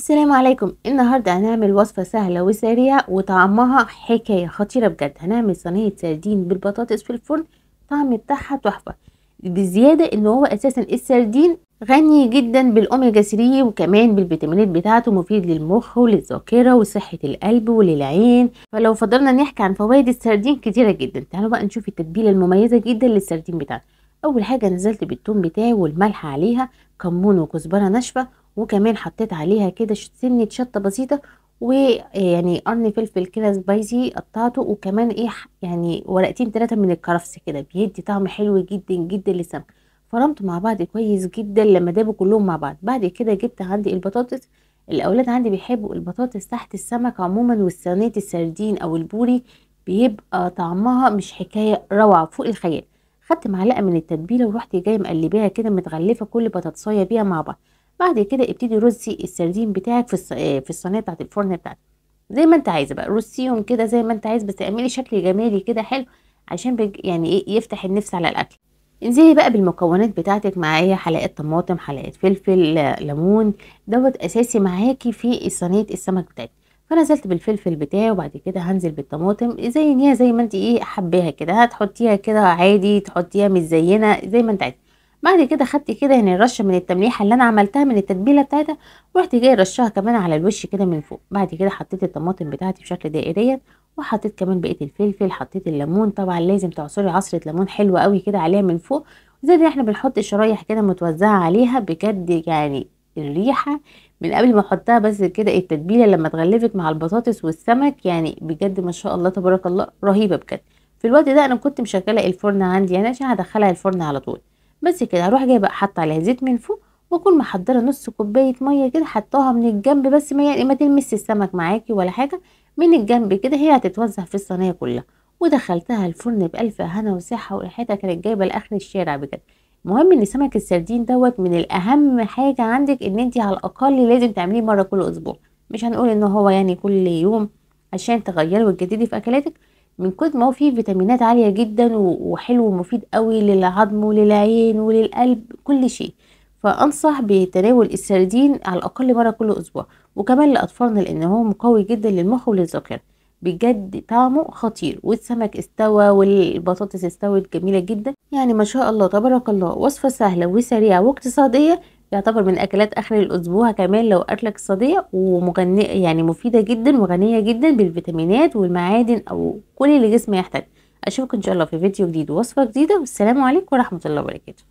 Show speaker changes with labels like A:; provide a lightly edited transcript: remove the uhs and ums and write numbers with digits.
A: السلام عليكم. النهارده هنعمل وصفه سهلة وسريعة وطعمها حكاية خطيرة بجد. هنعمل صينية سردين بالبطاطس في الفرن، الطعم بتاعها تحفة، بزيادة ان هو اساسا السردين غني جدا بالاوميجا 3 وكمان بالفيتامينات بتاعته، مفيد للمخ وللذاكره وصحة القلب وللعين. فلو فضلنا نحكي عن فوائد السردين كتيرة جدا. تعالوا بقى نشوف التتبيله المميزة جدا للسردين بتاعنا. اول حاجة نزلت بالثوم بتاعي والملح عليها، كمون وكزبره ناشفة، وكمان حطيت عليها كده سنة شطه بسيطة، ويعني قرن فلفل كده سبايسي قطعته، وكمان ايه يعني ورقتين ثلاثة من الكرفس كده، بيدي طعم حلو جدا جدا للسمك. فرمت مع بعض كويس جدا لما دابوا كلهم مع بعض. بعد كده جبت عندي البطاطس، الاولاد عندي بيحبوا البطاطس تحت السمك عموما، والصينيه السردين او البوري بيبقى طعمها مش حكاية، روعه فوق الخيال. خدت معلقه من التتبيله ورحت جاية مقلباها كده، متغلفه كل بطاطسايه بيها مع بعض. بعد كده ابتدي رصي السردين بتاعك في الصينية بتاعت الفرن بتاعتك زي ما انت عايزه بقى، رصيهم كده زي ما انت عايز، بس اعملي شكل جمالي كده حلو عشان يعني ايه يفتح النفس على الاكل. انزلي بقى بالمكونات بتاعتك معايا، حلقات طماطم، حلقات فلفل، ليمون، دوت اساسي معاكي في صينية السمك بتاعتك. فنزلت بالفلفل بتاعي، وبعد كده هنزل بالطماطم زينيها زي ما انت ايه حباها كده، هتحطيها كده عادي، تحطيها متزينه زي ما انت عايزه. بعد كده خدت كده يعني رشه من التمليحه اللي انا عملتها من التتبيله بتاعتها، ورحت جاية رشها كمان على الوش كده من فوق. بعد كده حطيت الطماطم بتاعتي بشكل دائري، وحطيت كمان بقية الفلفل، حطيت الليمون، طبعا لازم تعصري عصره ليمون حلوة قوي كده عليها من فوق، زي ما احنا بنحط شرايح كده متوزعة عليها. بجد يعني الريحة من قبل ما احطها بس كده، التتبيله لما اتغلفت مع البطاطس والسمك يعني بجد ما شاء الله تبارك الله رهيبة بجد. في الوقت ده انا كنت مشغله الفرن عندي يعني عشان هدخلها الفرن على طول. بس كده هروح جايبه حاطه عليها زيت من فوق، واكون محضرة نص كوباية مية كده حطاها من الجنب، بس ما يعني ما تلمس السمك معاكي ولا حاجة، من الجنب كده هي هتتوزع في الصينية كلها. ودخلتها الفرن بالف هنا وصحة، وريحتها كانت جايبه لاخر الشارع بجد. المهم ان سمك السردين دوت من الاهم حاجة عندك ان انت على الاقل لازم تعمليه مرة كل اسبوع، مش هنقول ان هو يعني كل يوم، عشان تغيري وتجددي في اكلاتك. من كتر ما هو فيه فيتامينات عالية جدا وحلو ومفيد قوي للعظم وللعين وللقلب، كل شيء. فانصح بتناول السردين على الاقل مرة كل اسبوع، وكمان لاطفالنا لان هو مقوي جدا للمخ وللذاكره. بجد طعمه خطير، والسمك استوى والبطاطس استوت جميلة جدا، يعني ما شاء الله تبارك الله. وصفه سهلة وسريعة واقتصادية، يعتبر من اكلات اخر الاسبوع كمان لو اكله اقتصادية ومغنيه، يعني مفيدة جدا وغنيه جدا بالفيتامينات والمعادن او كل اللي جسمي يحتاج. اشوفكم ان شاء الله في فيديو جديد ووصفه جديدة، والسلام عليكم ورحمة الله وبركاته.